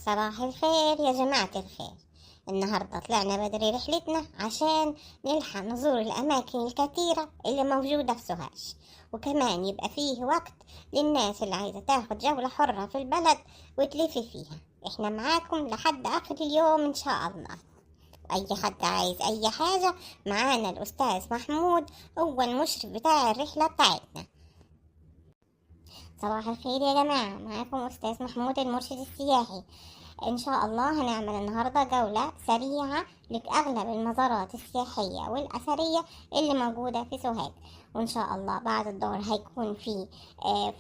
صباح الخير يا جماعة الخير. النهاردة طلعنا بدري رحلتنا عشان نلحق نزور الأماكن الكثيرة اللي موجودة في سوهاج، وكمان يبقى فيه وقت للناس اللي عايزة تاخد جولة حرة في البلد وتلف فيها. احنا معاكم لحد آخر اليوم إن شاء الله. أي حد عايز أي حاجة معانا الأستاذ محمود، هو المشرف بتاع الرحلة بتاعتنا. صباح الخير يا جماعة، معاكم أستاذ محمود المرشد السياحي. إن شاء الله هنعمل النهاردة جولة سريعة لأغلب المزارات السياحية والأثرية اللي موجودة في سوهاج، وإن شاء الله بعد الظهر هيكون في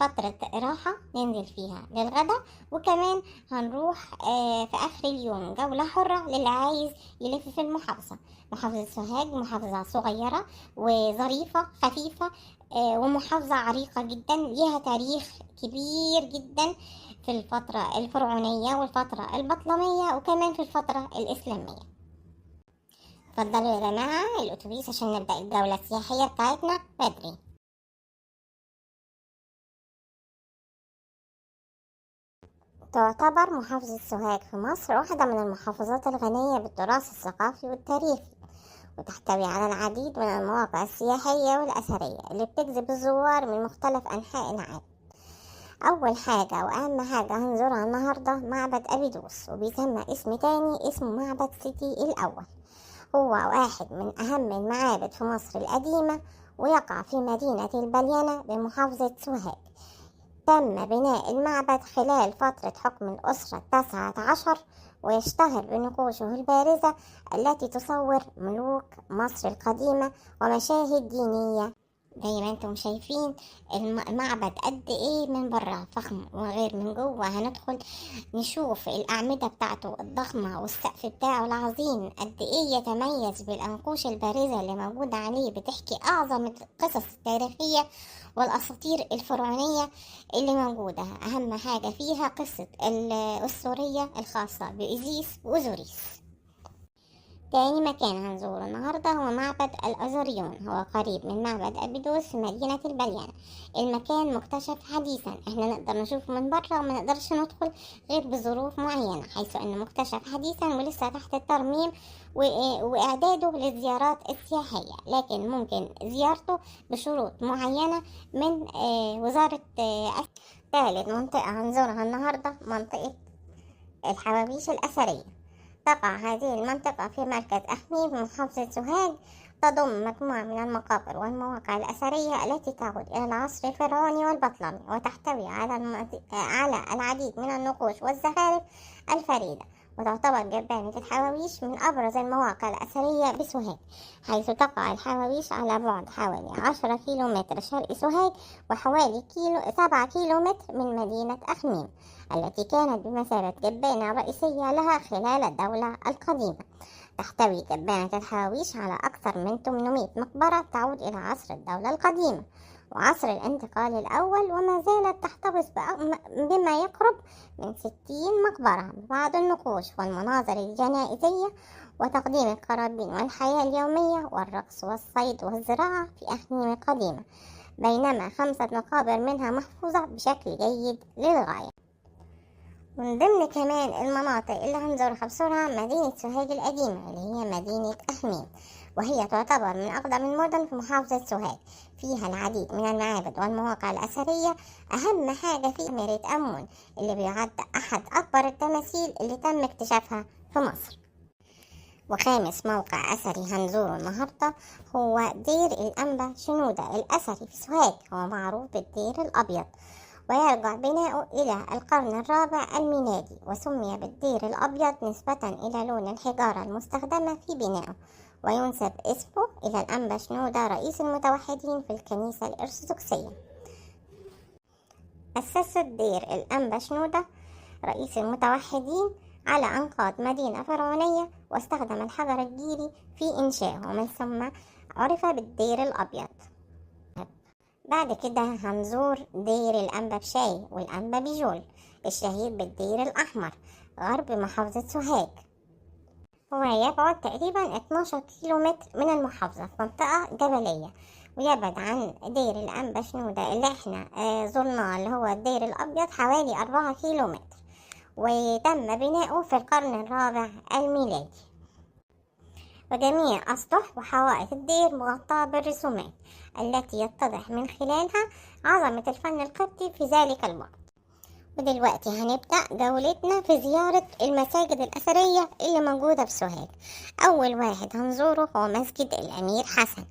فترة راحة ننزل فيها للغدا، وكمان هنروح في آخر اليوم جولة حرة للي عايز يلف في المحافظة. محافظة سوهاج محافظة صغيرة وظريفة خفيفة، ومحافظة عريقة جدا، ليها تاريخ كبير جدا في الفترة الفرعونية والفترة البطلمية وكمان في الفترة الإسلامية. اتفضلوا يا جماعة الأتوبيس عشان نبدأ الجولة السياحية بتاعتنا بدري. تعتبر محافظة سوهاج في مصر واحدة من المحافظات الغنية بالتراث الثقافي والتاريخي، وتحتوي على العديد من المواقع السياحية والأثرية اللي بتجذب الزوار من مختلف أنحاء العالم. أول حاجة وأهم حاجة هنزورها النهاردة معبد أبيدوس، وبيسمى اسم تاني اسمه معبد سيتي الأول. هو واحد من أهم المعابد في مصر القديمة، ويقع في مدينة البلينة بمحافظة سوهاج. تم بناء المعبد خلال فترة حكم الأسرة 19، ويشتهر بنقوشه البارزة التي تصور ملوك مصر القديمة ومشاهد دينية. زي ما انتم شايفين المعبد قد ايه من بره فخم، وغير من جوه هندخل نشوف الأعمدة بتاعته الضخمة والسقف بتاعه العظيم قد ايه يتميز بالأنقوش البارزة اللي موجودة عليه، بتحكي أعظم القصص التاريخية والأساطير الفرعونية اللي موجودة. أهم حاجة فيها قصة الأسطورية الخاصة بإيزيس وأوزوريس. تاني مكان هنزوره النهاردة هو معبد الأزوريون، هو قريب من معبد أبيدوس في مدينة البليانة. المكان مكتشف حديثا، احنا نقدر نشوفه من بره وما نقدرش ندخل غير بظروف معينة، حيث انه مكتشف حديثا ولسه تحت الترميم وإعداده للزيارات السياحية، لكن ممكن زيارته بشروط معينة من وزارة. ثالث منطقة هنزورها النهاردة منطقة الحواويش الأثرية. تقع هذه المنطقة في مركز أخميم بمحافظة سوهاج، تضم مجموعة من المقابر والمواقع الأثرية التي تعود إلى العصر الفرعوني والبطلمي، وتحتوي على العديد من النقوش والزخارف الفريدة. وتعتبر جبانة الحواويش من أبرز المواقع الأثرية بسوهاج، حيث تقع الحواويش على بعد حوالي 10 كيلومتر شرق سوهاج، وحوالي 7 كيلومتر من مدينة أخميم التي كانت بمثابة جبانة رئيسية لها خلال الدولة القديمة. تحتوي جبانة الحواويش على أكثر من 800 مقبرة تعود إلى عصر الدولة القديمة وعصر الانتقال الأول، وما زالت تحتفظ بما يقرب من 60 مقبرة ببعض النقوش والمناظر الجنائزية وتقديم القرابين والحياة اليومية والرقص والصيد والزراعة في أخميم القديمة، بينما 5 مقابر منها محفوظة بشكل جيد للغاية. من ضمن كمان المناطق اللي هنزورها بسرعة مدينة سوهاج القديمة اللي هي مدينة أخميم، وهي تعتبر من أقدم المدن في محافظة سوهاج، فيها العديد من المعابد والمواقع الأثرية. أهم حاجة فيها ميريت أمون اللي بيعد أحد أكبر التماثيل اللي تم اكتشافها في مصر. وخامس موقع أثري هنزوره النهاردة هو دير الأنبا شنودة الأثري في سوهاج، هو معروف بالدير الأبيض، ويرجع بناؤه إلى القرن الرابع الميلادي، وسمي بالدير الأبيض نسبة إلى لون الحجارة المستخدمة في بنائه، وينسب اسمه إلى الأنبا شنودة رئيس المتوحدين في الكنيسة الأرثوذكسية. أسس الدير الأنبا شنودة رئيس المتوحدين على أنقاض مدينة فرعونية، واستخدم الحجر الجيري في إنشائه، ومن ثم عرف بالدير الأبيض. بعد كده هنزور دير الأنبا بشاي والأنبا بيجول الشهير بالدير الأحمر غرب محافظة سوهاج، هو يبعد تقريبا 12 كيلومتر من المحافظة في منطقة جبلية، ويبعد عن دير الأنبا شنودة اللي احنا زرناه اللي هو الدير الأبيض حوالي 4 كيلومتر. وتم بناؤه في القرن الرابع الميلادي. وجميع أسطح وحوائط الدير مغطاة بالرسومات التي يتضح من خلالها عظمة الفن القبطي في ذلك الوقت. ودلوقتي هنبدأ جولتنا في زيارة المساجد الأثرية اللي موجودة في سوهاج. أول واحد هنزوره هو مسجد الأمير حسن.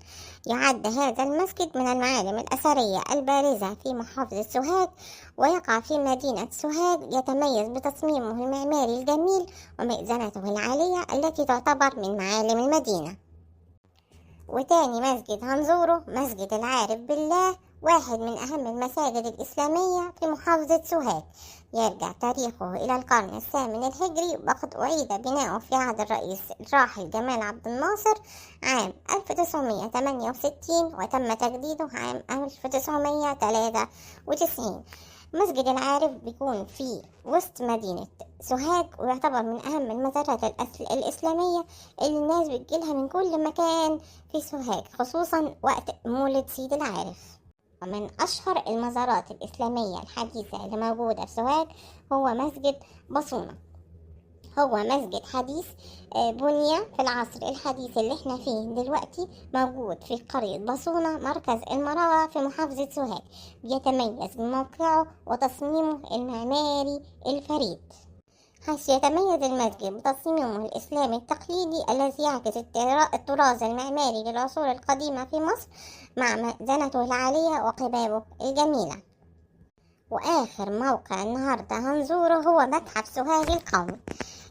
يعد هذا المسجد من المعالم الأثرية البارزة في محافظة سوهاج، ويقع في مدينة سوهاج. يتميز بتصميمه المعماري الجميل ومئذنته العالية التي تعتبر من معالم المدينة. وتاني مسجد هنزوره مسجد العارف بالله، واحد من أهم المساجد الإسلامية في محافظة سوهاج. يرجع تاريخه إلى القرن الثامن الهجري، وقد أعيد بناؤه في عهد الرئيس الراحل جمال عبد الناصر عام 1968، وتم تجديده عام 1993. مسجد العارف بيكون في وسط مدينة سوهاج، ويعتبر من أهم المزارات الإسلامية اللي الناس بتجيلها من كل مكان في سوهاج، خصوصا وقت مولد سيد العارف. ومن أشهر المزارات الإسلامية الحديثة اللي موجودة في سوهاج هو مسجد بصونة. هو مسجد حديث بني في العصر الحديث اللي احنا فيه دلوقتي، موجود في قرية بصونة مركز المراغة في محافظة سوهاج. بيتميز بموقعه وتصميمه المعماري الفريد، حيث يتميز المسجد بتصميمه الإسلامي التقليدي الذي يعكس الطراز المعماري للعصور القديمة في مصر، مع مئذنته العالية وقبابه الجميلة. وآخر موقع النهاردة هنزوره هو متحف سوهاج القومي.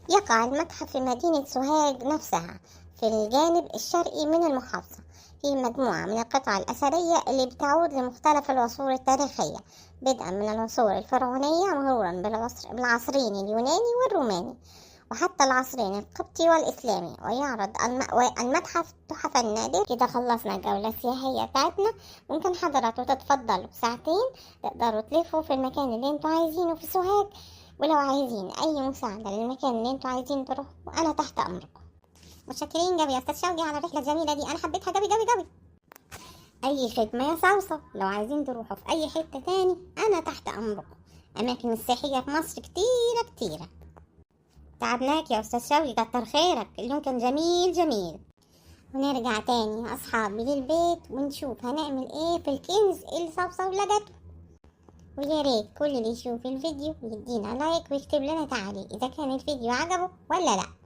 يقع المتحف في مدينة سوهاج نفسها في الجانب الشرقي من المحافظة، في مجموعة من القطع الأثرية اللي بتعود لمختلف العصور التاريخية، بدءا من العصور الفرعونية مرورا بالعصرين اليوناني والروماني وحتى العصرين القبطي والإسلامي. ويعرض المتحف تحفا نادرة. كده خلصنا الجولة السياحية بتاعتنا. ممكن حضراتكم تتفضلوا ساعتين تقدروا تلفوا في المكان اللي انتوا عايزينه في سوهاج، ولو عايزين أي مساعدة للمكان اللي انتوا عايزين تروحوا أنا تحت أمركم. متشكرين جوي يا أستاذ شوقي على الرحلة الجميلة دي، أنا حبيتها جوي جوي جوي. أي خدمة يا صوصة، لو عايزين تروحوا في أي حتة تاني أنا تحت أمركم. أماكن السياحية في مصر كتيرة كتيرة. تعبناك يا أستاذ شوقي، كتر خيرك، اليوم كان جميل جميل. ونرجع تاني يا أصحابي للبيت ونشوف هنعمل إيه في الكنز اللي صوصو لقته. ويا ريت كل اللي يشوف الفيديو يدينا like ويكتب لنا تعليق إذا كان الفيديو عجبه ولا لأ.